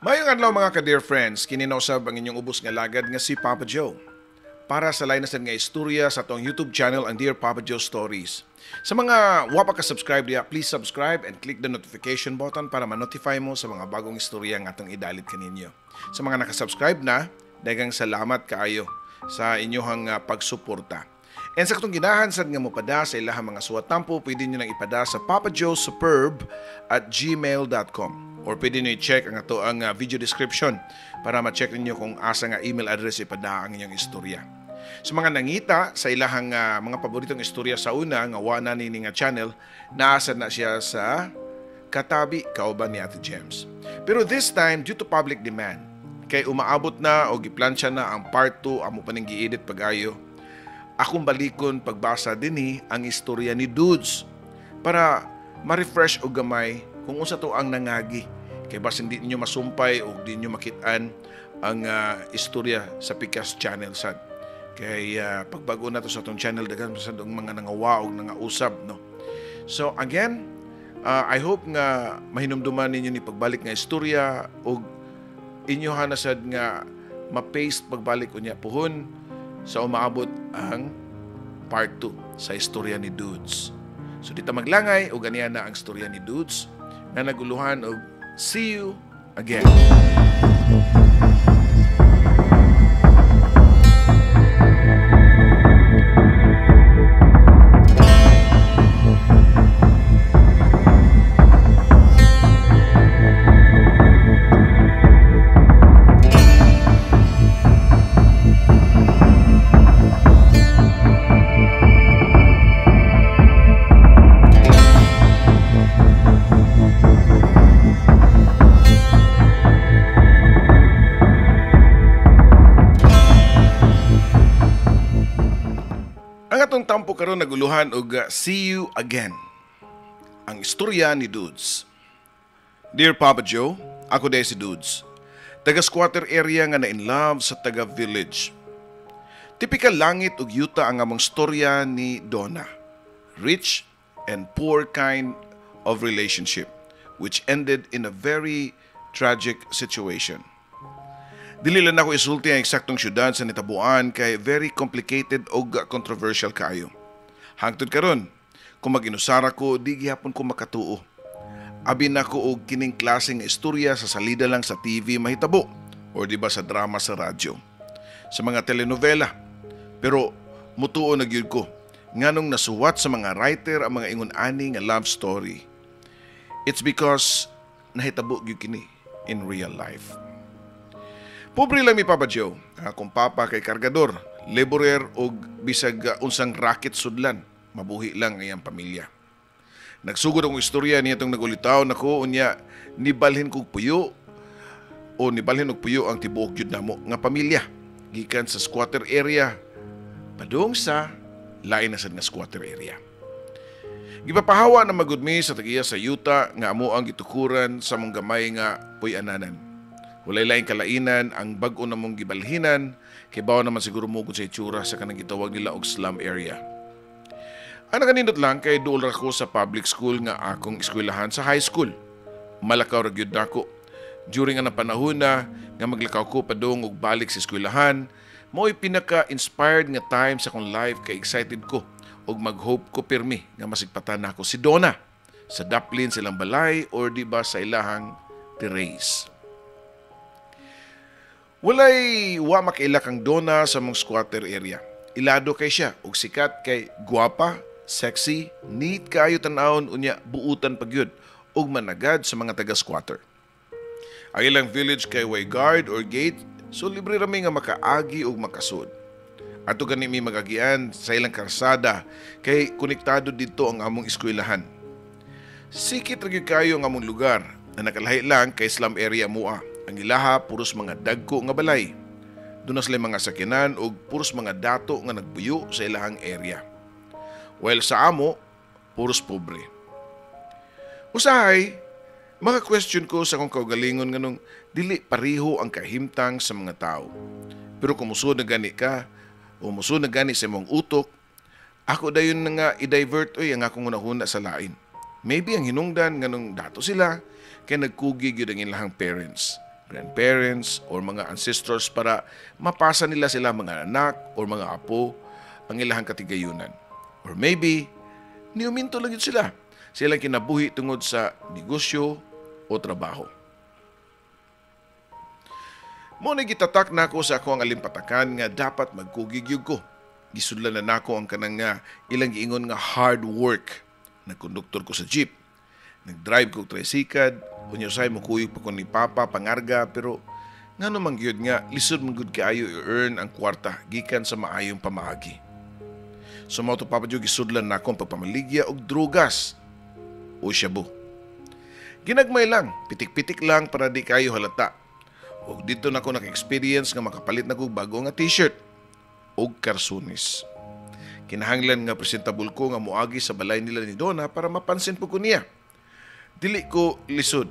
Maayong adlaw, mga ka-dear friends, kini na usab ang inyong ubos nga lagad nga si Papa Joe, para sa lain na sad nga istorya sa atong YouTube channel, ang Dear Papa Joe Stories. Sa mga wa pa ka-subscribe diya, please subscribe and click the notification button para ma-notify mo sa mga bagong istorya nga atong idalit kaninyo. Sa mga naka-subscribe na, daghang salamat kaayo sa inyong pagsuporta. And sa katong ginahan sad nga mopada sa ilahang mga suwat tampo, pwede nyo nang ipada sa papajoesuperb@gmail.com or pwede nyo i-check ang ato ang video description para ma-check ninyo kung asa nga email address ipada ang inyong istorya. Sa mga nangita sa ilahang mga paboritong istorya sa una nga wa na nini nga channel, naasa na siya sa Katabi Kauban ni Ate James. Pero this time, due to public demand, kay umaabot na o giplansya na ang part 2, amo pa ning gi-edit pag-ayo, akong balikon pagbasa dinhi ang istorya ni Dudes para ma-refresh og gamay kung unsa to ang nangagi. Kay basin di ninyo masumpay o di ninyo makit-an ang istorya sa Pikas channel sad. Kay pagbago na to sa atong channel, daghan sad og mga nangawa og nangausab, no. So again, I hope nga mahinumduman ninyo ni pagbalik nga istorya og inyo na sad nga ma-paste pagbalik unya puhon sa umaabot ang part 2 sa istorya ni Dudes. So di ta maglangay og ganiya na ang istorya ni Dudes nga naguluhan og "See you again." Ang atong tampo karon naguluhan og "See you again." Ang istorya ni Dudes. Dear Papa Joe, ako diay si Dudes, taga squatter area nga na in love sa taga village. Tipikal langit ug yuta ang among storya ni Donna. Rich and poor kind of relationship which ended in a very tragic situation. Dili lang ako isulti ang eksaktong syudad sa nitabuan kay very complicated og controversial kaayo. Hangtod karon, kung mag-inusara ko, di gihapon ko makatuo. Abi na ko og kining klaseng istorya sa salida lang sa TV mahitabo or di ba sa drama sa radyo, sa mga telenovela. Pero mutuo na gyud ko nganong nasuwat sa mga writer ang mga ingon ani nga love story. It's because nahitabo gyud kini in real life. Pobre lang mi, Papa Joe. Ang akong papa kay kargador, laborer og bisag unsang racket sudlan. Mabuhi lang ang iyang pamilya. Nagsugod ang istorya niya itong nagulitaw nako, unya nibalhin kog puyo o nibalhin og puyo ang tibuok gyud namo nga pamilya gikan sa squatter area padung sa lain na sad nga squatter area. Gipapahawa na magud mi sa tagiya sa yuta nga amo ang gitukuran sa mong gamay nga puy-ananan. Walay laing kalainan ang bag-o namong gibalhinan kay bawa naman siguro mugod sa itsura sa kanang gitawag nila og slum area. Ang nakanindot lang kay duol ra ko sa public school nga akong eskwelahan sa high school. Malakaw ra gyud nako. During ang panahon na nga maglakaw ko padung ug balik sa eskwelahan, mao'y pinaka-inspired nga time sa akong life kay excited ko ug mag-hope ko pirmi nga masigpatan nako si Donna sa daplin silang balay or di ba sa ilahang terrace. Walay wa makaila kang Donna sa mong squatter area. Ilado kay siya ug sikat kay guwapa, sexy, neat kaayo tan-awon unya buutan pa gyud ug managad sa mga taga-squatter. Ang ilang village kay way guard or gate, so libre rami nga makaagi ug makasud. Ato gani mi magagian sa ilang karsada kay konektado didto ang among eskwelahan. Sikit ra gyud kayo ang among lugar na nakalahi lang kay slum area mua. Ang ilaha puros mga dagko nga balay. Doon na sila mga sakyanan ug puros mga dato nga nagpuyo sa ilahang area. While sa amo, puros pobre. Usahay, maka-question ko sa akong kaugalingon nganong dili pareho ang kahimtang sa mga tao. Pero kung musuod na gani ka, o musuod na gani sa imong utok, ako dayon na nga i-divert oy ang akong hunahuna sa lain. Maybe ang hinungdan nganong dato sila kay nagkugi gyud ang ilahang parents. grandparents, or mga ancestors para mapasa nila sila mga anak or mga apo ang ilahang katigayunan. Or maybe, niuminto lang yun sila. Silang kinabuhi tungod sa negosyo o trabaho. Mo na gitatak nako sa ako ang alimpatakan nga dapat magkugigyog ko. Gisudlan na nako ang kanang nga ilang giingon nga hard work. Nagkonduktor ko sa jeep. Nag-drive ko tricycle, unya usay mokuyog pa ko ni Papa pangarga, pero ngano man gyud nga lisod man gud kaayo i-earn ang kwarta gikan sa maayong pamaagi. So mao to, Papa Joe, gisudlan nako ang pagpamaligya og drugas o shabu. Ginagmay lang, pitik-pitik lang para di kayo halata. Og dito na ako naka-experience nga makapalit na kog bago nga t-shirt og karsunis. Kinahanglan nga presentable ko nga moagi sa balay nila ni Donna para mapansin po ko niya. Dili ko lisod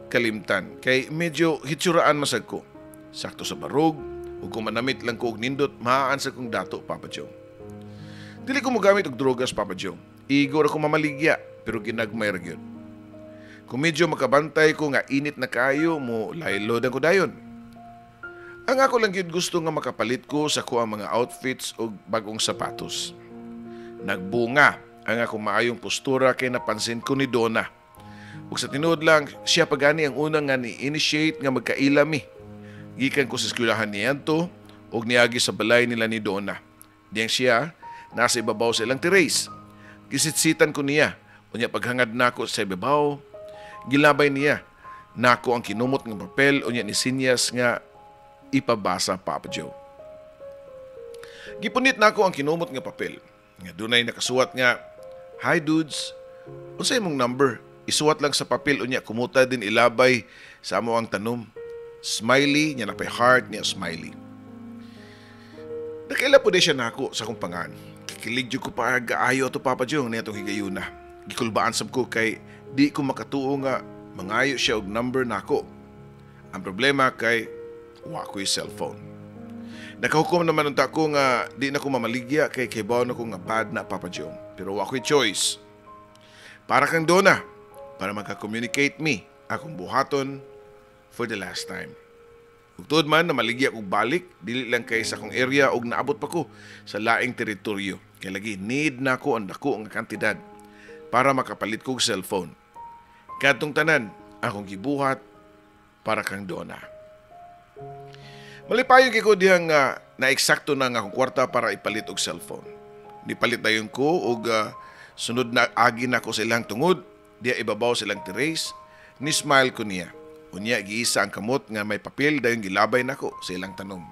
kalimtan kay medyo hitsuraan masag ko. Sakto sa barog ug kung manamit lang ko og nindot, maaan sa kong dato, Papa Joe. Dili ko mogamit og drogas, Papa Joe. Igo ra ko mamaligya pero ginagmay ra gyud. Kung medyo makabantay ko nga init na kayo, mo laylo dan ko dayon. Ang ako lang gyud gusto nga makapalit ko sa kuang mga outfits og bagong sapatos. Nagbunga ang akong maayong postura kay napansin ko ni Donna. Ug sa tinuod lang, siya pagani ang unang nga ni-initiate nga magkaila mi. Gikan ko sa eskwelahan niyanto ug niagi sa balay nila ni Donna. Diyang siya nasa ibabaw sa ilang terrace. Gisitsitan ko niya. Unya paghangad nako sa ibabaw, gilabay niya nako ang kinumot ng papel unya ni sinyas nga ipabasa, Papa Joe. Gipunit nako ang kinumot nga papel nga dunay nakasuwat nga, "Hi dudes, unsay imong number? Isuwat lang sa papel unya kumuta din ilabay sa amo ang tanom. Smiley," nya napay heart niya smiley. Nakaila po di siya nako sa akong pangan. Kikilig jud ko pa gaayo ato, Papa Joe, niya itong higayuna. Gikulbaan sab ko kay di ko makatuo nga mangayo siya og number nako. Ang problema kay wa ko'y cellphone. Nakahukom naman unta ko nga di na ko mamaligya kay kibaw na ko nga bad na, Papa Joe. Pero wa ko'y choice. Para kang Donna, para magka-communicate me akong buhaton for the last time. Ug tuod man na maligya kog balik, dili lang kay sa akong area og naabot pa ko sa laing teritoryo. Kay lagi need nako ang dako nga kantidad para makapalit kog cellphone. Kadtong tanan akong gibuhat para kang Donna. Malipayon kay ko dihang na eksakto na ang akong kwarta para ipalit og cellphone. Nipalit dayon ko og sunod na agi nako sa ilang tungod, diya ibabaw sa ilang terrace, ni smile ko niya. Unya giisa ang kamot nga may papel dayon gilabay nako sa ilang tanom.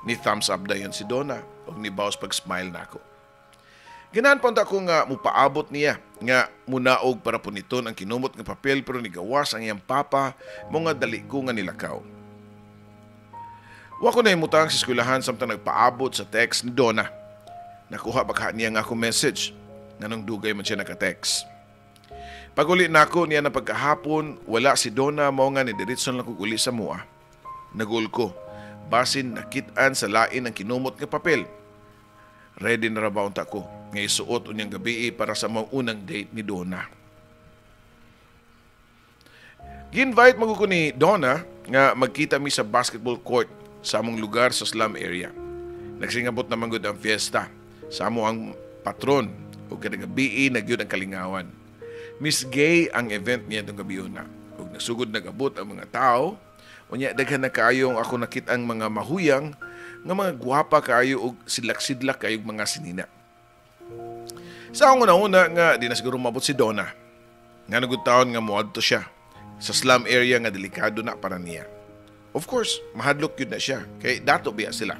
Ni thumbs up dayon si Donna ug nibawas pag-smile nako. Ganahan pa unta ko nga mupaabot niya nga munaog para puniton ang kinumot nga papel, pero nigawas ang iyang papa mo nga dali ko nga nilakaw. Wa ko nahimutang sa eskwelahan samtang nagpaabot sa text ni Donna. Nakuha ba niya nga ako message nganong dugay man siya naka-text. Paguli nako niya na pagkahapon, wala si Donna, mao nga ni diretso lang kog uli sa mua. Nagul ko, basin nakit-an sa lain ang kinumot nga papel. Ready na ra ba unta ko nga isuot unyang gabi para sa mga unang date ni Donna. Gi-invite man ko ni Donna nga magkita mi sa basketball court sa among lugar sa slum area. Nagsingabot naman gud ang fiesta sa amo ang patron ug kada gabi na gyud ang kalingawan. Miss Gay ang event niya itong gabi na. Ug nasugod nagabot ang mga tao, unya daghan na kaayong ako nakit-ang mga mahuyang nga mga gwapa kaayo ug sidlak-sidlak kaayong mga sinina. Sa akong una-una nga di na siguro mabot si Donna. Nga nagud taon nga moadto siya sa slum area nga delikado na para niya. Of course, mahadlok yun na siya kay dato biya sila.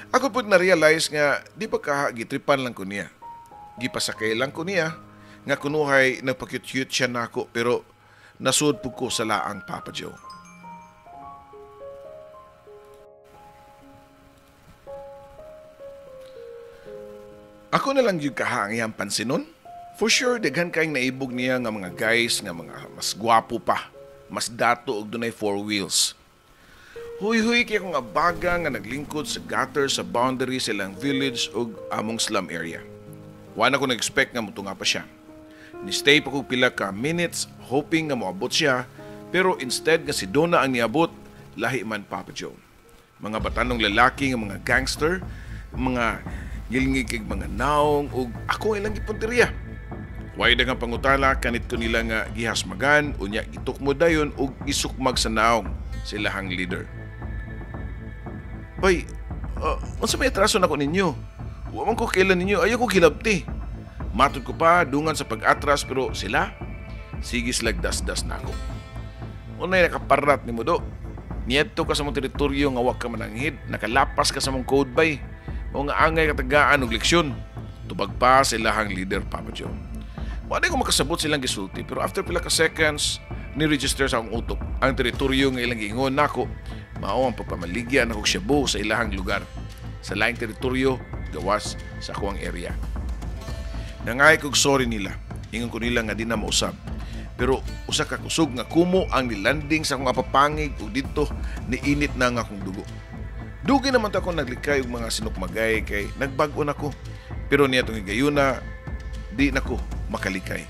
Ako pud na-realize nga di pa kaha gitripan lang ko niya. Gipasakay lang ko niya nga kunuhay nagpa-cute-cute siya nako, pero nasud pud ko sa laang, Papa Joe. Ako na lang yung kaha ang iyang pansinon. For sure, daghan kayong naibog niya nga mga guys nga mga mas gwapo pa, mas dato og dunay four wheels. Huy-huy kay akong abaga nga naglingkod sa gutter sa boundary sa ilang village ug among slum area. Wa na ko nag-expect nga mutunga pa siya. Ni-stay pa ko pila ka minutes hoping nga moabot siya, Pero instead nga si Donna ang niabot, lahi man, Papa Joe. Mga batanong lalaki nga mga gangster, mga gilngig kag mga naong ug ako ilang gipunteriya. Way daghang pangutana, kanit ko nila nga gihasmagan, unya gitukmo dayon ug isukmag sa naong silahang leader. Bay, unsa may atraso nako ninyo? Wa man ko kailan ninyo, ayaw ko gilabti. Matod ko pa, dungan sa pag-atras, pero sila, sige silag dasdas nako. Unay nakaparat ni mo do. Niadto ka sa mong teritoryo nga wa ka mananghid, nakalapas ka sa mong code bay. Mao nga angay katagaan og leksyon. Tubag pa sa ilahang leader, Papa Joe. Wala ko makasabot silang gisulti, pero after pila ka seconds, ni-register sa akong utok ang teritoryo nga ilang giingon nako, mao ang pagpamaligya nako shabu sa ilahang lugar. Sa laing teritoryo, gawas sa akong area. Nangay kog sorry nila. Ingon ko nila nga di na mausab. Pero usa ka kusog nga kumo ang nilanding sa akong apapangig ug didto niinit na ang akong dugo. Dugi naman to ako naglikay og mga sinukmagay kay nagbag-o nako. Pero niya itong higayuna, di nako makalikay.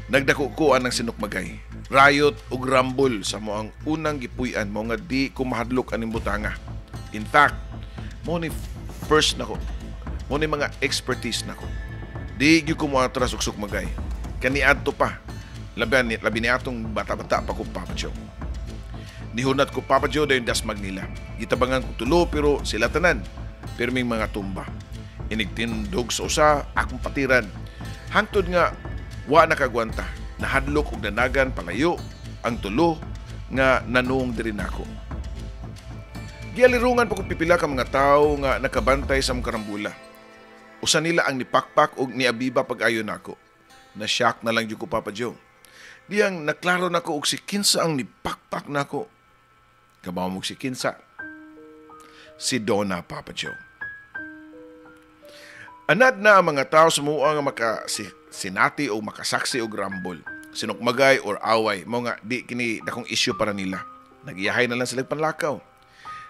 Nagdako ko anang sinukmagay. Riot ug rumble sa mo ang unang gipuy-an mo nga di ko mahadlok aning butanga. In fact, mo ni first nako. Mo ni mga expertise nako. Di gyud ko moatras og sukmagay. Kaniadto pa. Labi ni atong bata-bata pa ko, Papa Joe. Nihunat ko, Papa Joe, dayon dasmag nila. Gitabangan ko tulo pero sila tanan. Pirming mga tumba. Inigtindog sa usa, akong patiran. Hangtod nga wa nakagwanta. Nahadlok og nanagan palayo ang tulo nga nanuong diri nako. Gialirungan pa ko pipila ka mga tawo nga nakabantay sa mong karambula. Usa nila ang nipakpak og niabiba pag-ayo nako. Na-shock na lang jud ko, Papa Joe. Diyang naklaro nako og si kinsa ang nipakpak nako. Kabaw mo si kinsa. Si Donna, Papa Joe. Anad na ang mga tao sa mua nga maka sinati o makasaksi og rumble, sinukmagay or away, mao nga di kini dakong issue para nila. Nagiyahay na lang sila panlakaw.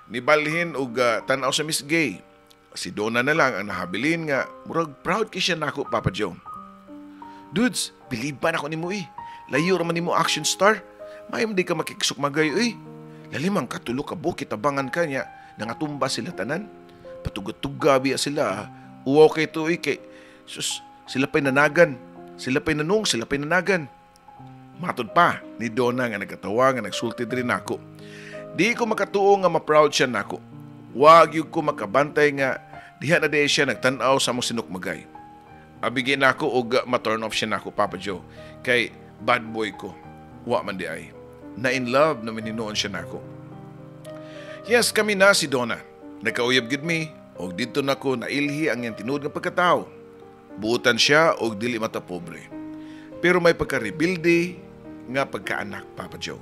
Nibalhin og tan-aw sa Miss Gay. Si Donna na lang ang nahabilin nga murag proud kay siya nako, Papa Joe. Dudes, believe pa nako nimo eh. Layo ra man nimo action star. Mayom di ka makiksukmagay uy. Lalim ang katulo ka bukit tabangan ka niya. Nangatumba sila tanan. Patugat-tuga biya sila. Uwaw kay to uy kay sus, sila pa'y nanagan. Sila pa'y nanong, sila pa'y nanagan. Matod pa ni Donna nga nagkatawa nga nagsulti diri nako. Di ko makatuo nga ma-proud siya nako. Wag yun ko makabantay nga diha na di siya nagtan-aw sa mong sinukmagay. Abigin nako og ma-turn off siya nako, Papa Joe. Kay bad boy ko. Wa man di ay. Na in love na mininoon siya nako. Yes, kami na si Donna. Nagkauyab gid mi og didto nako nailhi ang iyang tinuod nga pagkatao. Buutan siya og dili mata pobre. Pero may pagka-rebuilde nga pagkaanak, Papa Joe.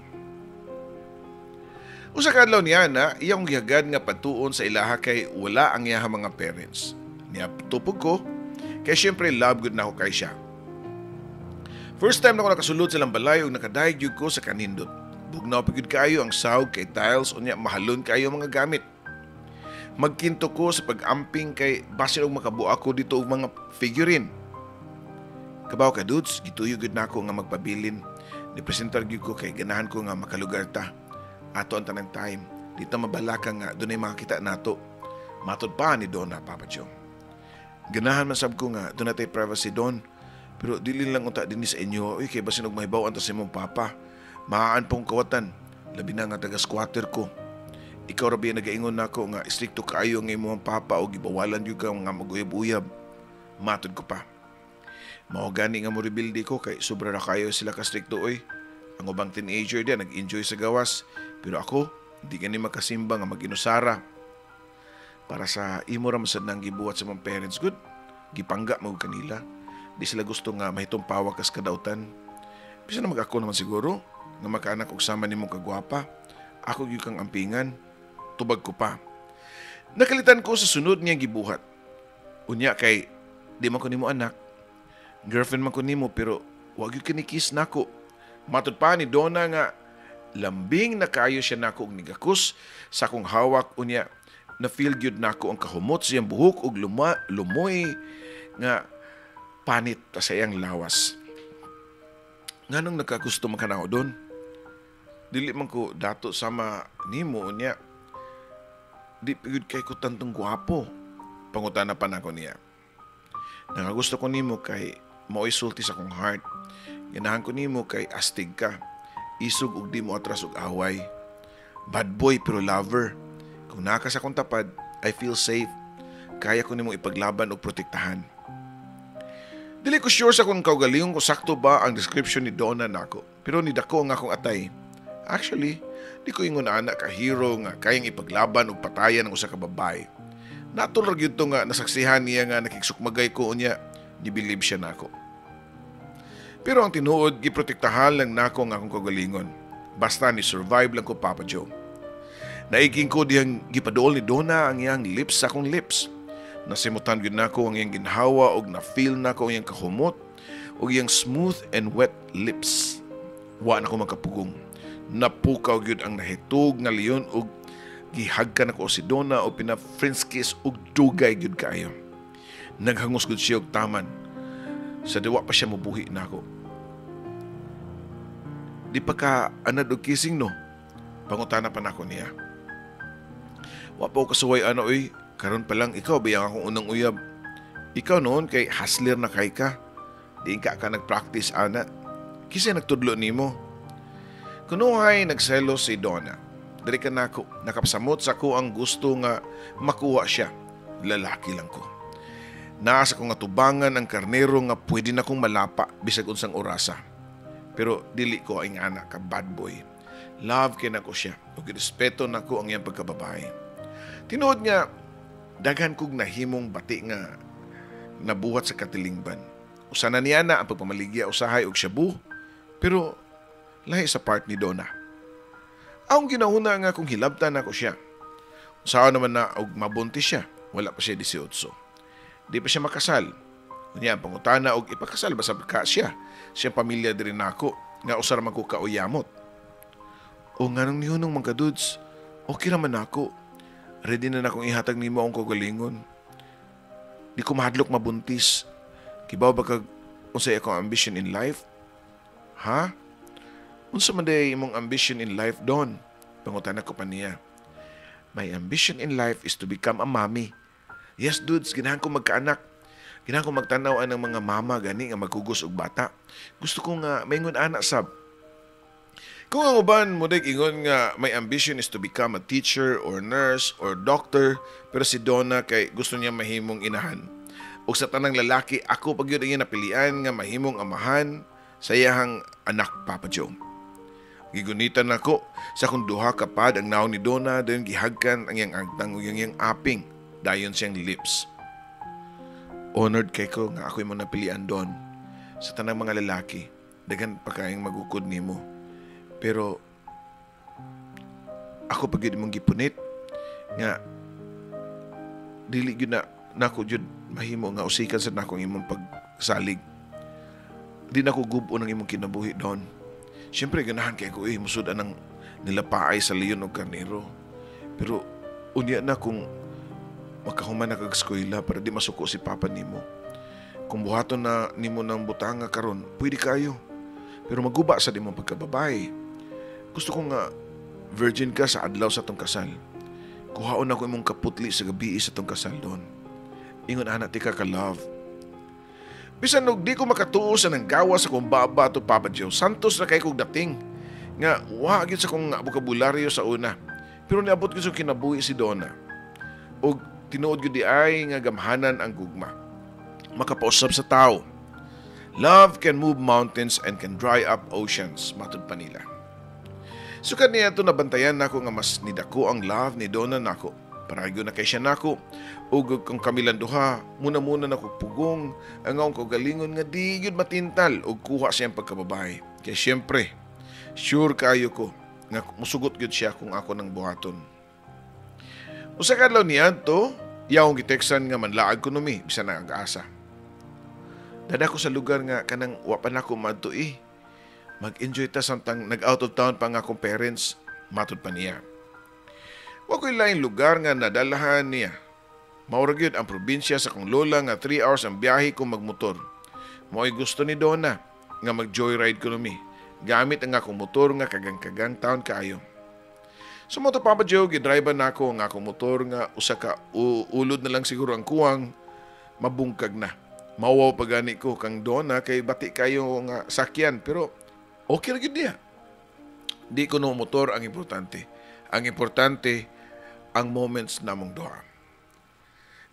Usa ka adlaw niya na iyang gihagad nga patuon sa ilaha kay wala ang iyaha mga parents. Niatupog ko kay syempre love good na ako kay siya. First time na ako nakasulod sa ilang balay ug nakadayeg gyud ko sa kanindot. Bugnaw pa gyud kaayo ang sawg kay tiles unya mahalon kaayo ang mga gamit. Magkinto ko sa pag-amping kay basin og makabuak ko dito og mga figurine. Kabaw ka dudes, gituyo gyud nako nga magpabilin. Nipresentar gyud ko kay ganahan ko nga makalugar ta. Ato ang tanang time. Dito mabalaka nga dunay makakita nato. Matod pa ni Donna, Papa Joe. Ganahan man sab ko nga dunay tay privacy don. Pero dili lang unta dinhi sa inyo. Uy, kay basin og mahibaw-an ta sa imong papa. Maaan pong kawatan. Labi na nga taga-squatter ko. Ikaw ra biya nagaingon nako nga istrikto kaayo ang imong papa o gibawalan gyud ka nga maguyab-uyab. Matod ko pa. Mao gani nga mo rebuild ko kay sobra ra kayo sila ka strikto oy. Ang ubang teenager diya nag-enjoy sa gawas, pero ako di gani makasimba nga mag-inusara. Para sa imo ra man sad nang gibuhat sa mga parents good. Gipangga mo kanila. Di sila gusto nga mahitong pawak kas kadautan. Bisan na mag-ako naman siguro nga makaanak og sama nimong kagwapa. Ako gyud kang ampingan. Tubag ko pa. Nakalitan ko sa sunod niyang gibuhat. Unya kay di man ko nimo anak. Girlfriend man ko nimo pero wag gyud kini kiss nako. Matod pa ni Donna nga lambing na kaayo siya nako og nigakus sa akong hawak unya na feel gyud nako ang kahumot sa iyang buhok og lumoy nga panit ta sa iyang lawas. Nganong nagkagusto man ka nako, Don? Dili man ko dato sama nimo, unya di pa gyud kay ko tantong gwapo. Pangutana pa nako niya. Nakagusto ko nimo kay mao'y sulti sa akong heart. Ganahan ko nimo kay astig ka. Isog ug di mo atras og away. Bad boy pero lover. Kung naa ka sa akong tapad, I feel safe. Kaya ko nimo ipaglaban og protektahan. Dili ko sure sa akong kaugalingon kung sakto ba ang description ni Donna nako. Pero nidako ang akong atay. Actually, di ko ingon ana ka hero nga kayang ipaglaban og patayan ang usa ka babae. Natural gyud to nga nasaksihan niya nga nakigsukmagay ko, unya nibilib siya nako. Pero ang tinuod, giprotektahan lang nako ang akong kaugalingon. Basta ni survive lang ko, Papa Joe. Naiking ko diyang gipaduol ni Donna ang iyang lips sa akong lips. Nasimutan gyud nako ang iyang ginhawa og na-feel nako ang iyang kahumot ug iyang smooth and wet lips. Wa na ko makapugong. Napukaw gyud ang nahitog nga leon og gihagkan nako si Donna og pina-French kiss og dugay gyud kaayo. Naghangos gyud siya og taman. Sa diwa pa siya mobuhi nako. "Di pa ka anad og kissing, no?" Pangutana pa nako niya. "Wa pa ko kasuway ana oy, karon pa lang ikaw ba ang akong unang uyab. Ikaw noon kay hustler na kay ka. Di ka ka nag-practice ana. Kinsa nagtudlo nimo?" Kunuhay nagselos si Donna. Diri ka nako, nakapasamot sa ko ang gusto nga makuha siya. Lalaki lang ko. Naa sa akong atubangan ang karnero nga pwede na kong malapa bisag unsang orasa. Pero dili ko ang ana ka bad boy. Love kay nako siya ug respeto nako ang iyang pagkababae. Tinuod nga daghan kog nahimong bati nga nabuhat sa katilingban. Usa na niya na ang pagpamaligya usahay og shabu, pero lahi sa part ni Donna. Akong ginahuna nga kung hilabtan nako siya, usaha naman na og mabuntis siya, wala pa siya 18. Di pa siya makasal. Unya ang pangutana og ipakasal ba sa ka siya. Siyang pamilya diri nako nga usa ra man ko kauyamot. O nganong nihunong man ka, Dudes, okay raman nako. Ready na nakong ihatag nimo ang kaugalingon. Di ko mahadlok mabuntis. Kibaw ba kag unsay akong ambition in life? "Ha? Unsa man day imong ambition in life, Don?" Pangutana ko pa niya. "My ambition in life is to become a mommy. Yes, dudes, ganahan ko magkaanak. Ganahan ko magtanaw ang mga mama gani nga magkugos og bata. Gusto ko nga maingon ana sab. Kung ang uban mo ingon nga my ambition is to become a teacher or nurse or doctor, pero si Donna kay gusto niya mahimong inahan. Ug sa tanang lalaki, ako pag gyud ang napilian nga mahimong amahan sa iyahang anak, Papa Joe. Gigunitan nako sa akong duha ka pad ang nawong ni Donna, dayon gihagkan ang iyang agtang ug iyang aping, dayon siyang lips. "Honored kay ko nga ako imong napilian, Don. Sa tanang mga lalaki, daghan pa kayong magukod nimo. Pero ako pag gyud imong gipunit nga dili gyud na nako gyud mahimo nga usikan sa nako ang imong pagsalig. Di nako gub-on ang imong kinabuhi, Don. Siyempre, ganahan kay ko eh, musud anang nilapaay sa leon og karnero. Pero unya na kung makahuman na kag eskwela para di masuko si papa nimo. Kung buhaton na nimo ng butanga karon, pwede kayo. Pero maguba sa imong pagkababae. Gusto ko nga virgin ka sa adlaw sa tong kasal. Kuhaon ako imong kaputli sa gabi sa tong kasal, Don. Ingon ana tika ka love." Bisan og di ko makatuo sa nanggawa sa kong baba to, Papa Joe. Santos na kay kog dating. Nga wa gyud sa kong bokabularyo sa una. Pero niabot gyud sa kinabuhi si Donna. Og tinuod gyud di ay nga gamhanan ang gugma. Makapausab sa tao. Love can move mountains and can dry up oceans, matud pa nila. Sukad niya ito, nabantayan nako nga mas nidako ang love ni Donna nako. Paragyo na kay siya nako. Ug kung kami lang duha, muna-muna nako pugong ang akong kaugalingon nga di gyud matintal og kuha siyang pagkababae. Kay siyempre, sure kayo ko nga musugot gyud siya kung ako nang buhaton. Usa ka adlaw niadto, iya akong giteksan nga manlaag kuno mi bisan ang asa. "Dada ko sa lugar nga kanang wa pa nako madto eh. Mag-enjoy ta samtang nag-out of town pa nga akong parents," matud pa niya. Wa ko'y laing lugar nga nadalahan niya. Mao ra gyud ang probinsya sa kong lola nga 3 hours ang biyahe kung magmotor. Mo'y gusto ni Donna. nga mag-joyride kuno mi. Gamit ang akong motor nga kagang-kagang taon kaayo. So mo to, Papa Joe, gidrive nako ang akong motor nga usa ka ulod na lang siguro ang kuwang, mabungkag na. Mawaw pa gani ko kang Donna kay bati kayo nga sakyan, pero okay ra gyud niya. Di ko no motor ang importante. Ang importante ang moments namong duha.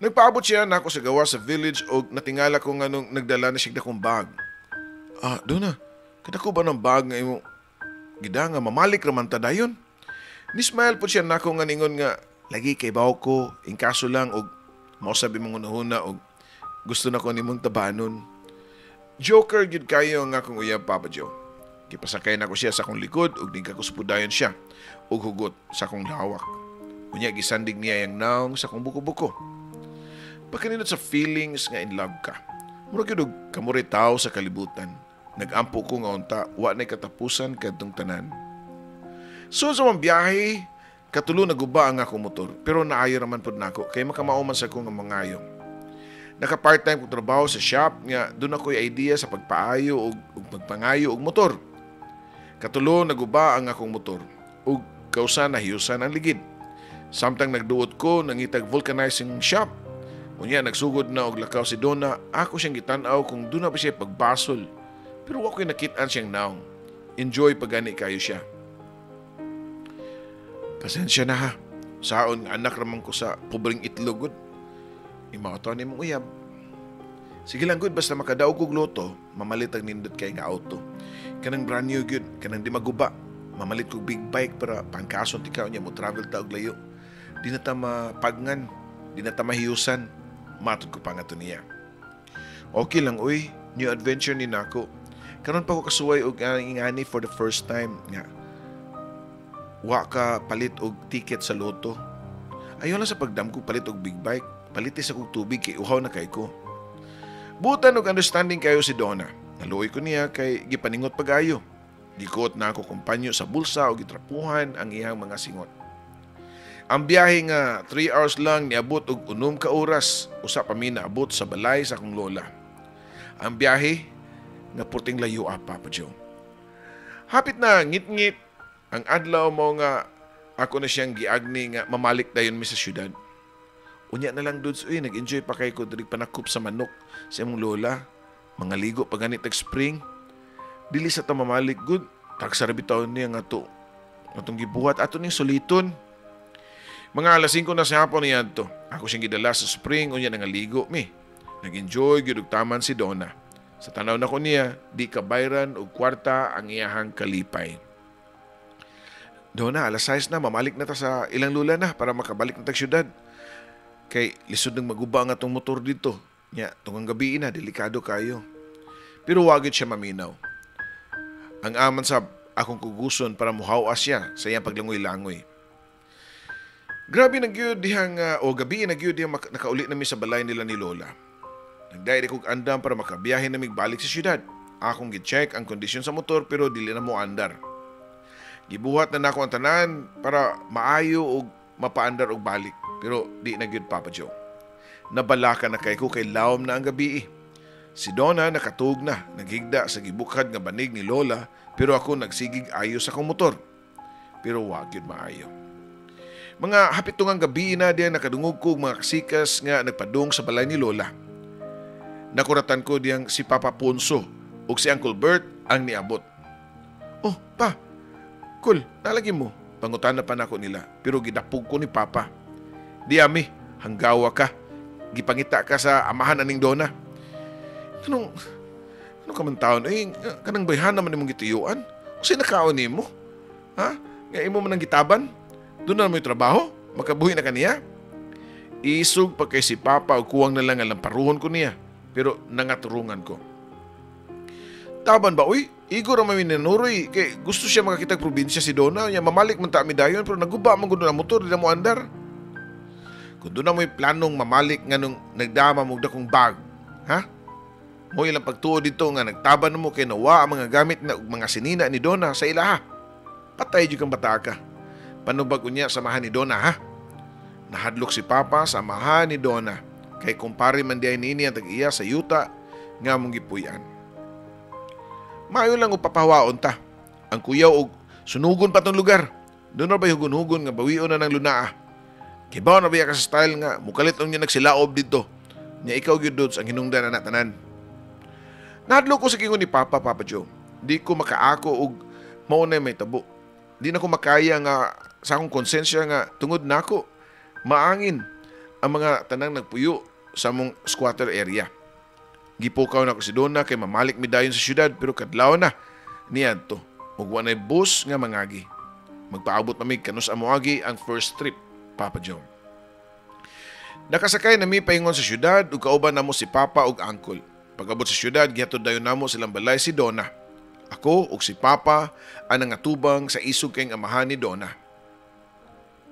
Nagpaabot siya nako sa gawas sa village og natingala ko nganong nagdala na siya dakong bag. "Ah, Donna, kadako ba ng bag nga imo gida nga mamalik raman ta dayon?" Ni-smile po siya nako nga ningon nga lagi kay baw ko in kaso lang og mausab imong hunahuna og gusto na ko nimong tabanon. Joker gyud kayo nga akong uyab, Papa Joe. Gipasakay nako siya sa akong likod ug nigkakos dayon siya og hugot sa akong lawak. Unya gisandig niya yang naong sa akong buko-buko. Pagkanindot sa feelings nga in love ka. Murag gyud og kamo tawo sa kalibutan. Nagampo ko nga unta wa nay katapusan kadtong tanan. So sa mga biyahe, katulo naguba ang akong motor, pero naayo raman pud nako kay makamao man sa ko nga mangayo. Naka part-time kong trabaho sa shop nga duna ko'y idea sa pagpaayo ug pagpangayo og motor. Katulo naguba ang akong motor ug kausa nahiyusan ang ligid. Samtang nagduot ko, nangitag vulcanizing shop. Unya nagsugod na og lakaw si Donna, ako siyang gitan-aw kung duna pa siya pagbasol. Pero wa ko'y nakit-an siyang naong. Enjoy pa gani kayo siya. "Pasensya na ha. Saon nga anak raman ko sa pobreng itlog gud. Imaw to ni mong uyab. Sige lang gud, basta makadaog kog lotto, mamalit ang nindot kay nga auto. Kanang brand new gyud, kanang di maguba. Mamalit kog big bike para pangkason ikaw niya mo travel ta og layo. Di na ta mapagngan, di na ta mahiyusan." Matod ko pa nga to niya. "Okay lang uy, new adventure ni nako. Karon pa ko kasuway og ingani for the first time nga wa ka palit og ticket sa lotto. Ayaw lang sa pagdam ko palit og big bike, paliti sa kog tubig kay uhaw na kay ko." Butan og understanding kayo si Donna. Naluoy ko niya kay gipaningot pagayo. Gikuot na ako kumpanyo sa bulsa o gitrapuhan ang iyang mga singot. Ang biyahe nga 3 hours lang niabot og 6 ka oras, usa pa mi naabot sa balay sa akong lola. Ang biyahe nga purting layo ah, Papa Joe. Hapit na ngit-ngit ang adlaw mo nga ako na siyang giagni nga mamalik dayon mi sa syudad. "Unya na lang, dudes, uy, nag-enjoy pa kay ko diri panakop sa manok sa imong lola. Mga ligo pa ganit tag spring. Dili sa ta mamalik gud. Tagsa ra bitaw niya nga to. Atong gibuhat ato ning suliton." Mga alas 5 na sa hapon niya to. Ako siyang gidala sa spring, unya nangaligo mi. Nag-enjoy gyud og taman si Donna. Sa tanaw nako niya, di kabayran og kwarta ang iyahang kalipay. "Donna, alas 6 na, mamalik na ta sa ilang lula na para makabalik na tag syudad. Kay lisod nang maguba ang atong motor dito. Nya, tungang gabi na, delikado kayo." Pero wagit siya maminaw. Ang aman sa akong kuguson para muhawa siya sa iyang paglangoy-langoy. Grabe na gyud dihang o gabi na gyud dihang nakauli nami sa balay nila ni Lola. Nagdayad kog andam para makabiyahe nami balik sa syudad. Akong gi-check ang kondisyon sa motor pero dili na mo andar. Gibuhat na nako ang tanan para maayo og mapaandar og balik pero di na gyud, Papa Joe. Nabalaka na kay ko kay lawom na ang gabi. Si Donna nakatug na, naghigda sa gibukhad nga banig ni Lola pero ako nagsigig ayo sa akong motor. Pero wa gyud maayo. Mga hapit tungang gabi na diyan nakadungog ko og mga kasikas nga nagpadung sa balay ni Lola. Nakuratan ko diyang si Papa Ponso ug si Uncle Bert ang niabot. "Oh, pa, cool, nalagi mo." Pangutana pa nako nila, pero gidapog ko ni Papa. "Di ami, hanggawa ka. Gipangita ka sa amahan aning Donna. Anong, ano ka man taon? Eh, kanang bayhan naman imong gituyuan. Unsay nakaon nimo? Ha? Nga imo man ang gitaban? Doon na mo'y trabaho? Makabuhi na kaniya?" Isog pa kay si Papa o kuwang na lang ang lamparuhon ko niya. Pero nangaturungan ko. "Taban ba, uy? Igor ang may nanuroy. Kay gusto siya makakita probinsya si Donna. Nya mamalik man ta mi dayon pero naguba man gud ang motor, di na mo andar. Kung doon na mo'y planong mamalik nga nung nagdama mo dakong bag, ha? Mo ilang pagtuo dito nga nagtaban mo kay nawa ang mga gamit na mga sinina ni Donna sa ilaha. Patay jud kang bata ka. Panubag unya samahan ni Donna, ha?" Nahadlok si Papa sa amahan ni Donna kay kumpare man diay nini ang tag-iya sa yuta nga mong gipuy-an. Maayo lang og papahawaon ta. Ang kuyaw og sunugon pa tong lugar. Doon na ba'y hugon-hugon nga bawion na ng lunaa. Kibaw na ba ka sa style nga mukalit lang niya nagsilaob dito. Nya ikaw gyud, Dudes, ang hinungdan na tanan. Nahadlok ko sa gingon ni Papa, Papa Joe. Di ko makaako og mao na may tabo. Di na ko makaya nga sa akong konsensya nga tungod nako maangin ang mga tanang nagpuyo sa among squatter area. Gipukaw na ko si Donna kay mamalik mi dayon sa syudad pero kadlaw na niadto. Ug wa nay bus nga mangagi. Magpaabot na mi kanus amoagi ang first trip, Papa Joe. Nakasakay na mi paingon sa syudad ug kauban namo si Papa ug uncle. Pag-abot sa syudad, gihatod dayon namo silang balay si Donna. Ako ug si Papa ang nangatubang sa isog kay amahan ni Donna.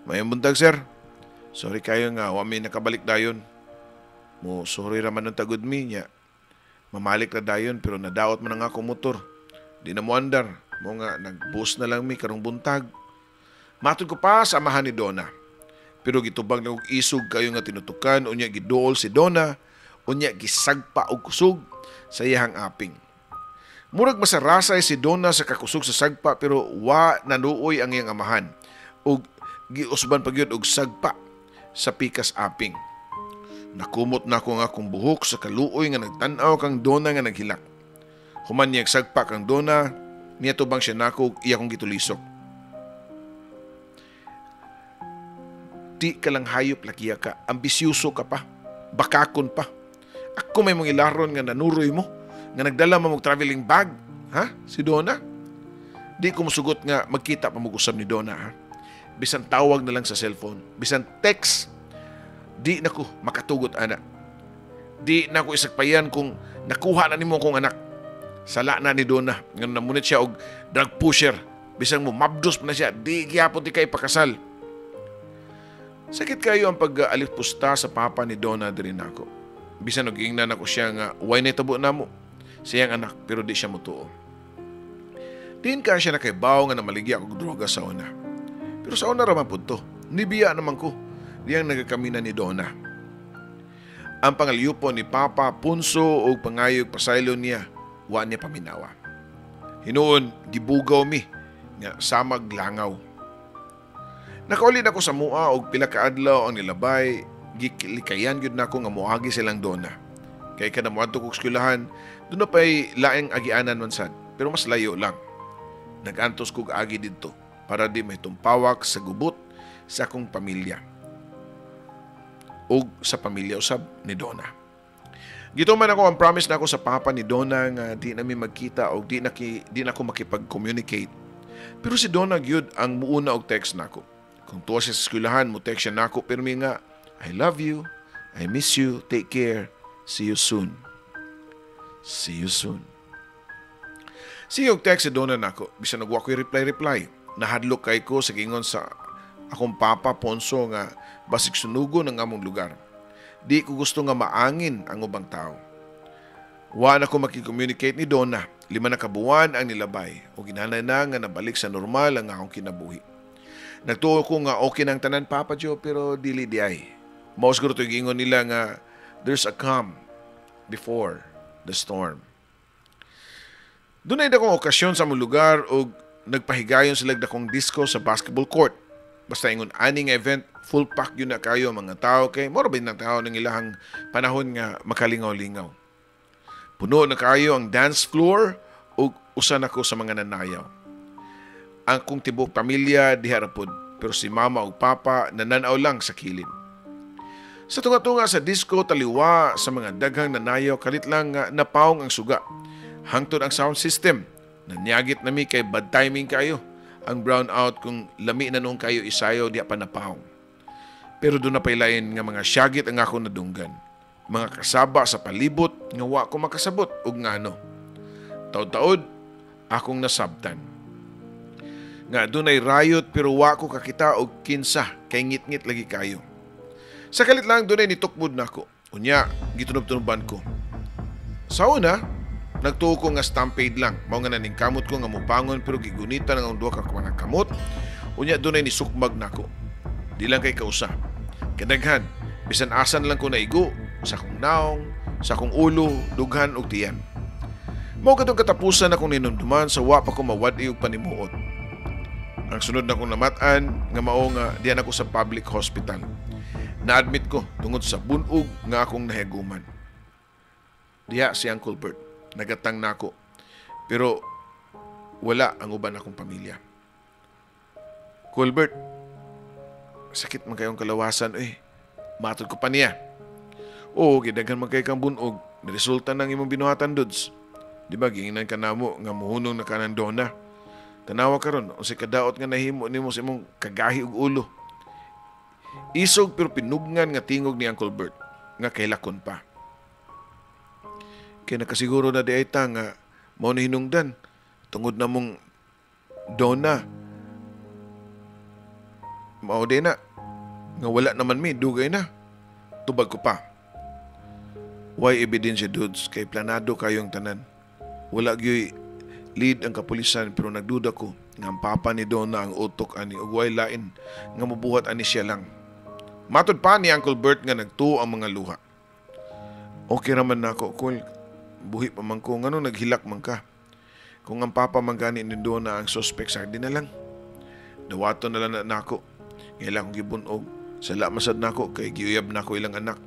Maayong buntag, sir. Sorry kayo nga wa mi nakabalik dayon. Mo sorry ra man ang tagud mi niya. Mamalik ra dayon pero nadaot man ang akong motor. Di na mo andar. Mo nga nagbus na lang mi karong buntag. Matod ko pa sa amahan ni Donna. Pero gitubag na og isog kayo nga tinutukan, unya giduol si Donna, unya gisagpa og kusog sa iyahang aping. Murag masarasay si Donna sa kakusog sa sagpa pero wa nanuoy ang iyang amahan ug giusban pa gyud og sagpa sa pikas aping. Nakumot na ko ang akong buhok sa kaluoy nga nagtan-aw kang Donna nga naghilak. Human niyang sagpa kang Donna, niya tubang siya nako ug iya kong gitulisok. Di ka lang hayop lakiya ka, ambisyoso ka pa, bakakon pa. Ako may mong ilaron nga nanuroy mo, nga nagdala mo og traveling bag, ha? Si Donna? Di ko musugot nga magkita pa mag-usab ni Donna, ha? Bisan tawag na lang sa cellphone, bisan text, di na ko makatugot, ana. Di na ko isagpayan kung nakuha na nimo akong anak. Sala na ni Donna, nga namunit siya og drug pusher, bisan mo mabdos pa na siya, di gihapon di kay pakasal. Sakit kayo ang pag-alip-pusta sa papa ni Donna diri nako. Bisan og giingnan ako siya nga way natabo namo siyang anak pero di siya motuo. Diin ka siya nakaibaw nga namaligya og droga sa una. Pero sa una ra man pud to. Nibiya naman ko diyang nagakamina ni Donna. Ang pangalyupo ni Papa punso og pangayog pasaylo niya wa niya paminawa. Hinuon gibugaw mi nga samag langaw. Nakauli na ko sa mua og pila ka adlaw ang nilabay, gilikayan gyud nako nga moagi silang Donna. Kay kada moadto kog eskwelahan, doon na pa'y laing agianan man sad, pero mas layo lang. Nag-antos kog agi didto para di may tumpawak sa gubot sa akong pamilya ug sa pamilya usab ni Donna. Gituman ako ang promise nako sa papa ni Donna nga di nami magkita og di na ko makipag-communicate. Pero si Donna gyud ang muuna og text nako. Kung tuwa siya sa eskwelahan, mo text siya nako pirmi nga, I love you, I miss you, take care, see you soon. See you soon. Sige og text si Donna nako, bisan nagwa ko'y reply-reply. Nahadlok kay ko sa gingon sa akong papa Ponso nga basig sunugon ang among lugar. Di ko gusto nga maangin ang ubang tao. Wa na ko makicommunicate ni Donna. 5 na kabuwan ang nilabay o ginanay na nga nabalik sa normal ang akong kinabuhi. Nagtuo ko nga okay nang tanan, Papa Joe, pero dili di ay. Mao siguro to'y giingon nila nga there's a calm before the storm. Dunay dakong okasyon sa among lugar og nagpahigayon sila dakong disco sa basketball court. Basta ingon ani nga event, full pack yun na kayo ang mga tao kay mora ba ng tao ng ilahang panahon nga makalingaw-lingaw. Puno na kayo ang dance floor ug usa na ko sa mga nanayaw. Ang kong tibok pamilya diha ra pud, pero si mama ug papa nananaw lang sa kilid. Sa tunga-tunga sa disco taliwa sa mga daghang nanayaw kalit lang nga napaong ang suga. Hangtod ang sound system, nanyagit nami kay bad timing kayo. Ang brown out kung lami na noong kayo isayo diha pa napaong. Pero doon na pailain nga mga syagit ang ako nadunggan. Mga kasaba sa palibot nga wa ko makasabot og ngano. Taod-taod akong nasabtan. Nga dunay riot pero wa ko kakita og kinsa kay ngit-ngit lagi kayo. Sa kalit lang dunay nitukbod nako. Unya gitunob-tunoban ko. Sa una, nagtuo ko nga stampede lang. Mao nga naningkamot ko nga mobangon pero gigunitan ang duha ka mga kamot. Unya dunay nisukmag nako. Di lang kay kausa. Kadaghan, bisan asan lang ko naigo, sa akong naong, sa akong ulo, dughan og tiyan. Mao katong katapusan akong ninumduman sa wa pa ko mawad-i og panimuot. Ang sunod na kong namat-an nga mao nga diyan ako sa public hospital. Na-admit ko tungod sa bunog nga akong nahiaguman. Diha si Uncle Bert, nagatang nako. Pero wala ang uban akong pamilya. Colbert, sakit man kayong kalawasan eh. Matod ko pa niya. Oo, gidaghan man kay kang bunog. Naresulta ng imong binuhatan, dudes. Di ba, giingnan ka namo nga muhunong na ka ng dona. Tanawa karon, unsay kadaot nga nahimo nimo sa imong kagahi og ulo. Isog pero pinugnan nga tingog ni Uncle Bert nga kailakon pa. Kaya nakasiguro na di ay ta nga mao ni hinungdan tungod na mong dona. Mao di na nga wala naman mi, dugay na. Tubag ko pa. Why ebidensya, dudes, kay planado kayong tanan. Wala gyoy lead ang kapulisan pero nagduda ko nga ang papa ni Donna ang utok ani ug way lain nga mobuhat ani siya lang. Matod pa ni Uncle Bert nga nagtuo ang mga luha. Okay raman nako, Col. Buhi pa man ko, ngano naghilak man ka? Kung ang papa man gani ni Donna ang suspect, sa di na lang. Dawaton na lang na nako. Ngayon akong gibunog. Sala masad nako kay giuyab nako ilang anak.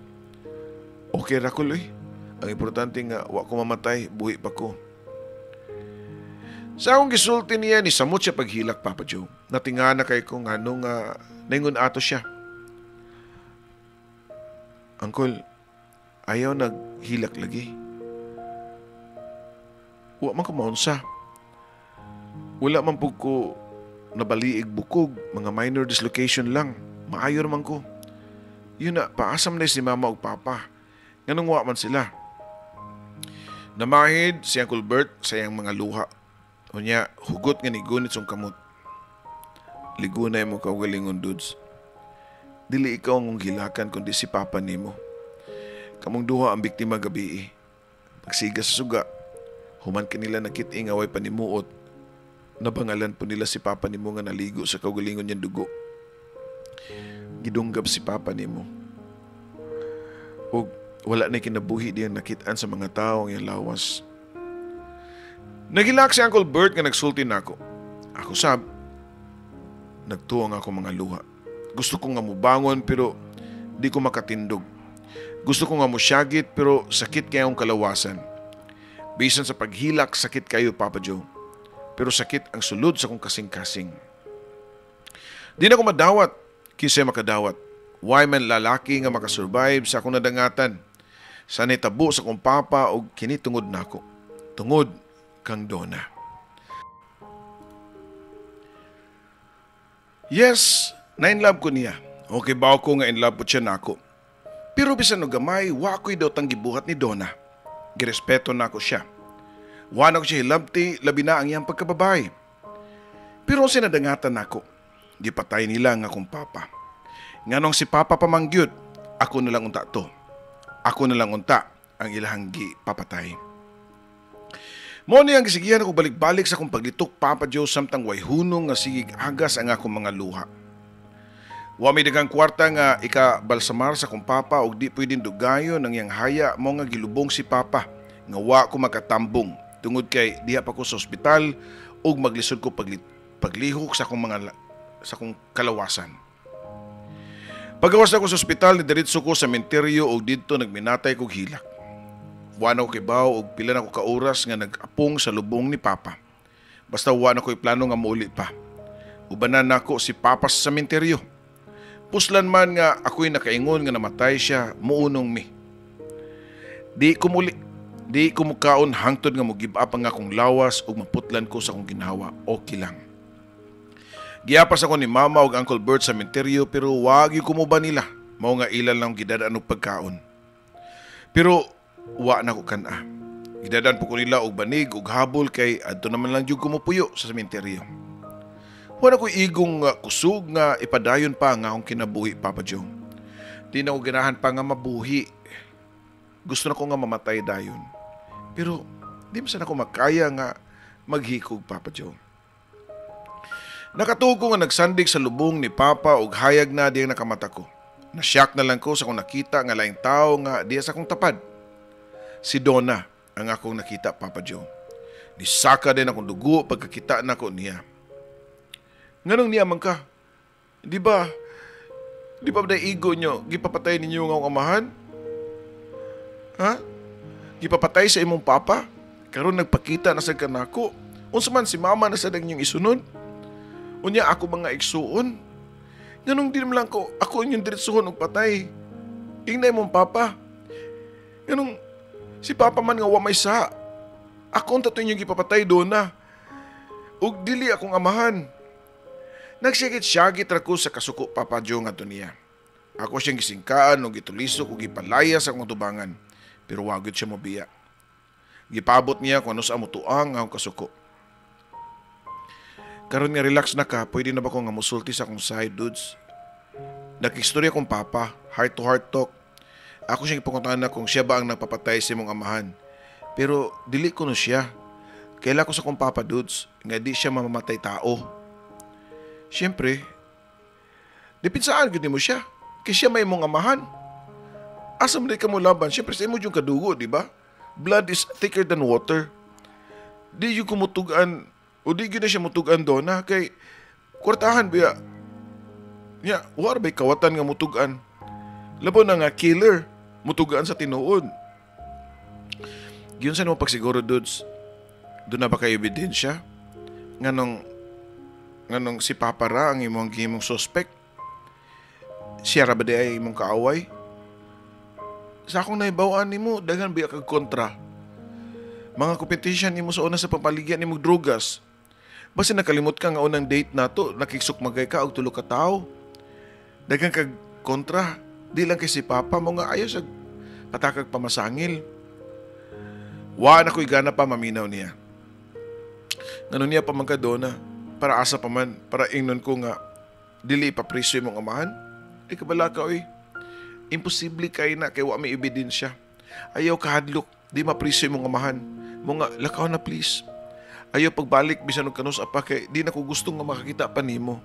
Okay ra ko, oy. Ang importante nga wa ko mamatay, buhi pa ko. Sa akong gisulti niya, ni samot siya paghilak, Papa Joe. Natinga na kay ko ngano nga naingon ato siya. Uncle, ayaw naghilak lagi. Wa man ko maunsa. Wala man pug ko nabaliig bukog, mga minor dislocation lang. Maayo man ko. Yun na, paasam na si mama ug papa. Nganong wa man sila. Namahid si Uncle Bert sa iyang mga luha. Unya, hugot nga ni gunit song kamot. Ligunay mo kaugalingon, dudes. Dili ikaw ang gilakan kundi si papa nimo. Kamong duha ang biktima gabi. Pagsiga sa suga, human kanila nakit nga way panimuot. Nabangalan po nila si papa nimo nga naligo sa kaugalingon niyang dugo. Gidunggab si papa nimo. Og wala na kinabuhi diyang nakitaan sa mga tao ang iyang lawas. Nagilak si Uncle Bert nga nagsulti nako. Ako sab, nagtuo ang ako mga luha. Gusto ko nga mubangon pero di ko makatindog. Gusto ko nga musyagit pero sakit kayong kalawasan. Bisan sa paghilak, sakit kayo, Papa Joe. Pero sakit ang sulod sa kong kasing-kasing. Di na ko madawat, kisay makadawat. Why man lalaki nga makasurvive sa akong nadangatan. Sanay tabo sa kong papa og kini tungod nako. Tungod kang Donna. Yes, na-in love ko niya. Okay ba ako nga in love po siya nako. Pero bisan og gamay, wa ko'y daw tang gibuhat ni Donna. Girespeto nako siya. Wa na ko siya hilabti, labi na ang iyang pagkababae. Pero sinadangatan nako, gipatay nila nga akong papa. Nganong si papa pamangyud, ako na lang unta to. Ako na lang unta ang ilahang gipapatay. Mo ni ang gisigihan ako balik-balik sa akong paglitok, Papa Joe, samtang way hunong nga sigig agas ang akong mga luha. Wa may daghang kwarta nga ikabalsamar sa akong papa og di pwedeng dugayon ang iyang haya mo nga gilubong si papa nga wa ko makatambong tungod kay diha pa ko sa ospital ug maglisod ko paglihok sa akong mga sa akong kalawasan. Pagawas na ko sa ospital, nidiretso ko sa menteryo ug didto nagminatay kog hilak. Wa na ko kibaw og pila na ko ka oras nga nag-apong sa lubong ni Papa. Basta wa na ko'y plano nga muuli pa. Ubanan nako si Papa sa sementeryo. Puslan man nga ako'y nakaingon nga namatay siya, muunong mi. Di ko muli, di ko mukaon hangtod nga mo-give up ang akong lawas ug maputlan ko sa akong ginhawa. Okay lang. Giapas ako ni Mama ug Uncle Bert sa sementeryo pero wag yung kumuba nila. Mao nga ilan lang gidadaan og pagkaon. Pero wa na ko kan-a. Gidadaan po ko nila og banig ug habol kay adto naman lang jud kumupuyo sa sementeryo. Wa na ko igong kusog nga ipadayon pa nga akong kinabuhi, Papa Joe. Di na ko ganahan pa nga mabuhi. Gusto na ko nga mamatay dayon. Pero di man sana ko makaya nga maghikog, Papa Joe. Nakatuo ko nga nagsandig sa lubong ni Papa ug hayag na diyang nakamata ko. Nasyak na lang ko sa akong nakita nga laing tao nga diya sa akong tapad. Si Donna ang akong nakita, Papa Joe. Nisaka din akong dugo pagkakita nako niya. Nganong niya man ka? Di ba? Di ba ba igo nyo? Gipapatay ninyo nga akong amahan? Ha? Gipapatay sa imong papa? Karon nagpakita na sa kanako. Unsa man si mama na sa inyong isunod? Unya ako mga igsuon. Nganong di naman lang ko, ako inyong diretsuhon og patay. Ingna imong papa. Nganong si papa man nga wa may sa. Ako ang tato inyong gipapatay doon na. Ug dili akong amahan. Nagsyagit-syagit ra ko sa kasuko, Papa Joe, nga niya. Ako siyang gisingkaan og gitulisok ug gipalaya sa akong tubangan. Pero wa gyud siya mobiya. Gipabot niya kung ano sa mutuang ang kasuko. Karon nga relax na ka, pwede na ba ko nga musulti sa akong side, dudes? Nakistorya kong papa, heart to heart talk. Ako siyang ipangutan na kung siya ba ang nagpapatay sa imong amahan. Pero dili ko no siya. Kaila ko sa akong papa, dudes, nga di siya mamamatay tao. Siyempre, depinsaan gyud nimo siya. Kay siya may imong amahan. Asa man ka mo laban? Siyempre sa imo yung kadugo, di ba? Blood is thicker than water. Di yung kumutugan, o di gyud na siya mutugan doon na kay kwartahan biya. Nya, war bay kawatan nga mutugan. Labo na nga killer, mutugan sa tinuod. Giyon sa mo pagsiguro, dudes, doon na ba kayo ebidensya? Nganong si Papa ra ang imong gihimong suspect? Siya ra ba di ay imong kaaway? Sa akong nahibaw-an nimo, daghan biya kag kontra. Mga kompetensya nimo sa una sa pampaligya nimo drogas. Basta nakalimot ka nga unang date nato, nakigsukmagay ka og tulo ka tawo. Daghan kag kontra, di lang kay si Papa mo nga ayaw sa patakag pamasangil. Wa na ko'y gana pa maminaw niya. Ngano niya pa man ka dona, para asa pa man, para ingnon ko nga dili ipapriso imong amahan. Ay kabala ka oy. Imposible kay na kay wa may ebidensya. Ayaw kahadlok, di mapriso imong amahan. Mo nga lakaw na please. Ayaw pagbalik bisan og kanus apa kay di na ko gusto nga makakita pa nimo.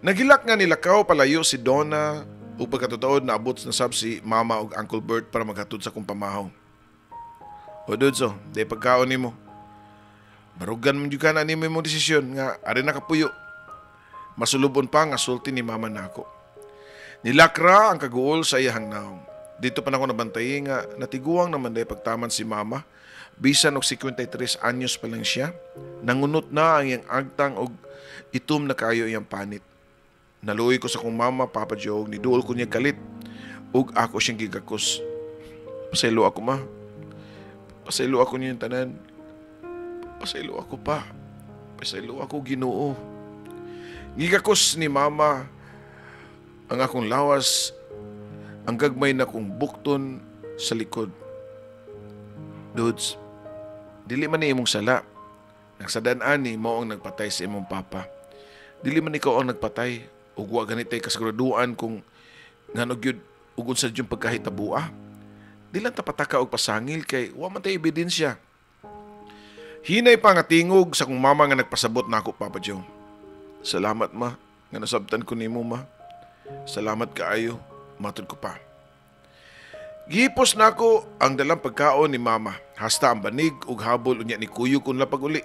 Nagilak nga nilakaw palayo si Donna ug pagkatutaod naabot na sab si Mama ug Uncle Bert para maghatod sa akong pamahaw. O dudes, oh, di pagkaon nimo. Barugan man jud ka na nimo imong desisyon nga ari na kapuyo. Masulubon pa nga sulti ni Mama nako. Nilakra ang kaguol sa iyahang naong. Dito pa nako nabantay nga natiguang naman day pagtaman si Mama. Bisan og 53 anyos pa lang siya, nangunot na ang iyang agtang og itom na kayo iyang panit. Naluoy ko sa kong mama, Papa Joe, niduol ko niya galit ug ako siyang gigakos. Pasaylo ako, ma. Pasaylo ako niyang tanan. Pasaylo ako pa. Pasaylo ako, Ginoo. Gigakos ni mama ang akong lawas, ang gagmay na kong bukton sa likod. Dudes, dili man ni imong sala. Nagsadan ani mo ang nagpatay sa imong papa. Dili man ikaw ang nagpatay ug wa ganitay kasiguraduan kung ngano gyud ug unsa gyud pagkahitabua. Di lang ta pataka og pasangil kay wa man tay ebidensya. Hinay pa nga tingog sa kong mama nga nagpasabot nako, Papa Joe. Salamat ma, nga nasabtan ko nimo ma. Salamat kaayo, matod ko pa. Gihipos nako ang dalang pagkaon ni mama, hasta ang banig ug habol unya ni kuyo kun lapag uli.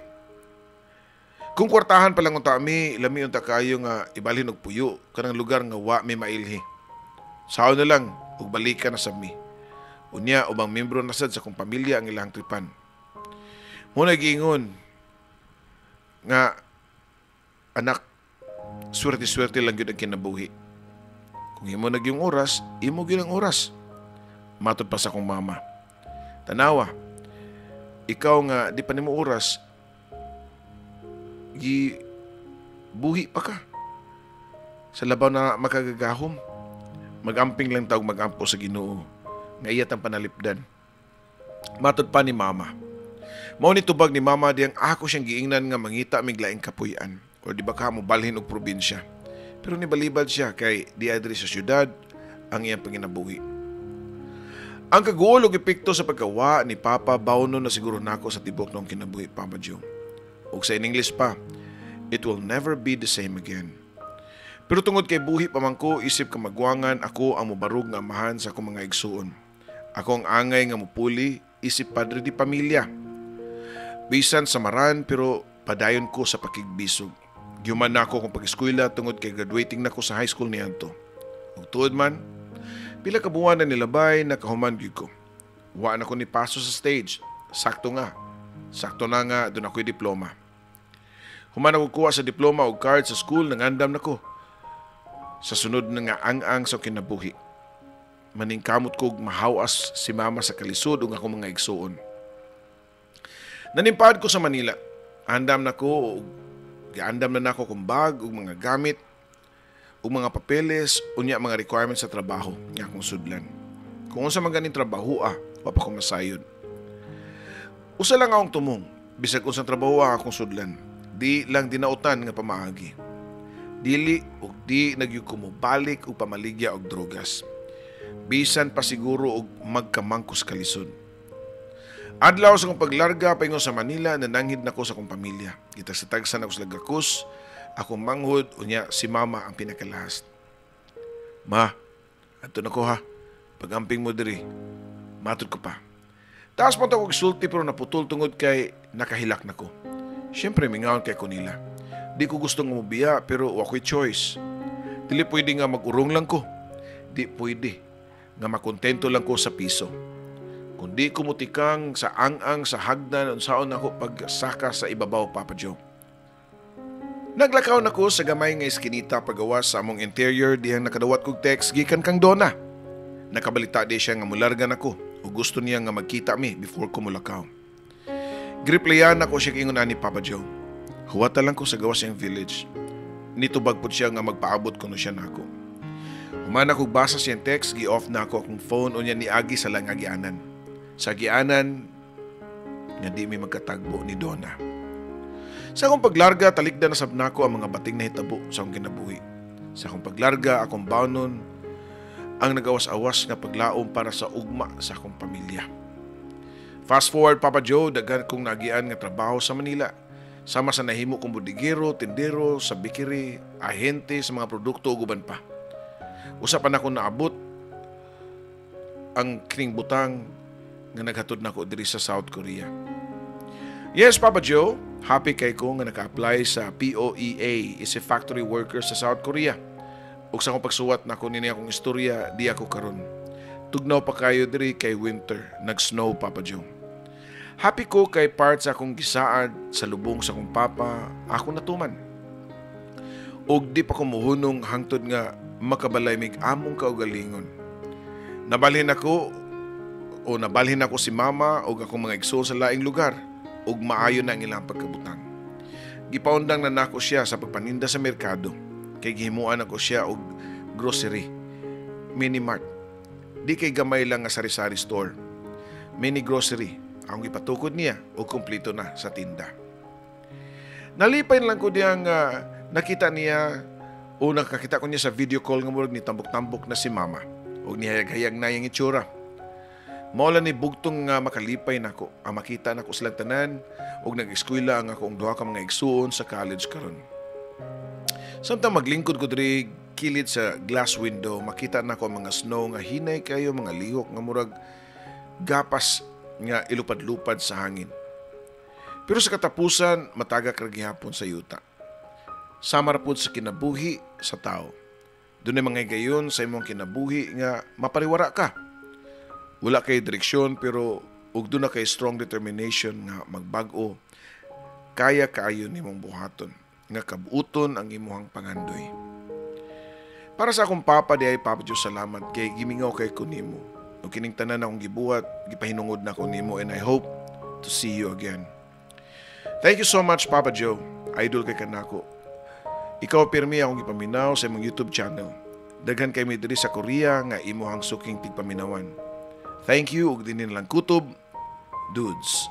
Kung kwartahan pa lang unta mi, lami unta kayo nga ibalhin og puyo kanang lugar nga wa mi mailhi. Sao na lang ug balikan na sa mi. Unya ubang membro na sad sa kong pamilya ang ilang tripan. Muna giingon nga anak, swerte-swerte lang gyud ang kinabuhi. Kung imo na gyung oras, imo gyud ang oras. Matod pa sa akong mama. Tanawa, ikaw nga di pa nimo oras, gi buhi pa ka. Sa labaw na makagagahom, magamping lang tawag magampo sa Ginoo nga iyat ang panalipdan. Matod pa ni mama. Mao ni tubag ni mama diyang ako siyang giingnan nga mangita mig laing kapuy-an o di ba ka mo balhin og probinsya. Pero nibalibad siya kay di adri sa syudad ang iyang panginabuhi. Ang kaguol og epekto sa pagkawa ni Papa bawno na siguro nako sa tibok ng kinabuhi, Papa Joe. Og sa in English pa, it will never be the same again. Pero tungod kay buhi pa man ko, isip kamagwangan, ako ang mubarog nga amahan sa akong mga igsuon. Ako ang angay nga mupuli, isip padre di pamilya. Bisan samaran pero padayon ko sa pakigbisog. Gihuman nako akong pag-eskwela tungod kay graduating na ko sa high school niadto. Ug tuod man, pila ka buwan na nilabay, nakahuman gyud ko. Wa na ko ni paso sa stage. Sakto nga. Sakto na nga duna ko'y diploma. Human ako kuha sa diploma og card sa school, nangandam na ko sa sunod na nga ang-ang sa kinabuhi. Maningkamot kog mahawas si mama sa kalisod ug akong mga igsuon. Nanimpad ko sa Manila. Andam na ko, giandam na nako kong bag ug mga gamit ug mga papeles unya mga requirements sa trabaho nga akong sudlan. Kung unsa man ganing trabaho wa pa ko masayod. Usa lang akong tumong, bisag unsang trabaho ang akong sudlan, di lang dinautan nga pamaagi. Dili ug di nagyud ko mobalik og pamaligya og drogas. Bisan pa siguro og magkamangkos kalisod. Adlaw sa akong paglarga paingon sa Manila, nananghid nako sa akong pamilya. Gitagsa-tagsa nako sila gakus, akong manghod, unya si mama ang pinakalast. Ma, adto na ko ha. Pagamping mo diri, matud ko pa. Taas pa ako sulti pero naputol tungod kay nakahilak na ko. Siyempre, mingaon kay ko nila. Di ko gusto nga mobiya pero wa ko'y choice. Dili pwede nga mag-urong lang ko. Di pwede nga makontento lang ko sa piso. Kung di ko mutikang sa ang-ang sa hagdan unsaon ako pagsaka sa ibabaw, Papa Joe. Naglakaw na ko sa gamay nga eskinita pagawas sa among interior dihang nakadawat kog text gikan kang Donna. Nakabalita di siya nga mularga nako ug gusto niya nga magkita mi before ko mulakaw. Gireplyan nako siya ingon ani, Papa Joe. Huwata lang ko sa gawas siyang village. Nitubag pod siya nga magpaabot kuno siya nako. Human ako basa siyang text, gi-off na ako akong phone unya niagi sa lang agianan. Sa agianan nga di mi magkatagbo ni Donna. Sa akong paglarga, talikdan na sab nako ang mga bating nahitabo sa akong kinabuhi. Sa akong paglarga, akong bawnon ang nagawas-awas nga paglaom para sa ugma sa akong pamilya. Fast forward, Papa Joe, daghan kong nagian nga trabaho sa Manila. Sama sa nahimo kong budigero, tindero, sa bakery, ahente sa mga produkto ug uban pa. Usa pa nako naabot ang kining butang nga naghatod nako diri sa South Korea. Yes, Papa Joe, happy kay ko nga naka-apply sa POEA is a factory worker sa South Korea. Ug sa akong pagsuwat nako nini akong istorya, di ako karon. Tugnaw pa kayo diri kay winter, nag-snow, Papa Joe. Happy ko kay part sa akong gisaad sa lubong sa akong papa, ako natuman. Ug di pa ko muhunong hangtod nga makabalay mig among kaugalingon. Nabalhin ako o nabalhin ako si mama ug akong mga igsoon sa laing lugar ug maayo na ang ilang pagkabutang. Gipaundang na nako siya sa pagpaninda sa merkado kay gihimuan ako siya og grocery, mini mart. Di kay gamay lang nga sari-sari store. Mini grocery ang ipatukod niya og kompleto na sa tinda. Nalipay lang ko diyang nakita niya o nakakita ko niya sa video call nga murag ni tambok-tambok na si mama og nihayag-hayag na iyang itsura. Mao lang ni bugtong nga makalipay nako ang makita nako silang tanan og nag-eskwela ang akong duha ka mga igsuon sa college karon. Samtang maglingkod ko diri kilid sa glass window, makita nako ang mga snow nga hinay kayo, mga lihok nga murag gapas nga ilupad-lupad sa hangin. Pero sa katapusan, matagak ra gihapon sa yuta. Sama ra pud sa kinabuhi sa tao. Dunay mga higayon sa imong kinabuhi nga mapariwara ka. Wala kay direksyon pero ug duna kay strong determination nga magbag-o, kaya kaayo nimong buhaton nga kabuoton ang imuhang pangandoy. Para sa akong papa di ay, Papa Diyos, salamat kay gimingaw kay ko nimo. Ug kining tanan akong gibuhat, gipahinungod na ko nimo and I hope to see you again. Thank you so much, Papa Joe. Idol kay kanako. Ikaw pirmi akong gipaminaw sa imong YouTube channel. Daghan kay mi diri sa Korea nga imuhang suking tigpaminawan. Thank you ug dinhin lang kutob, dudes.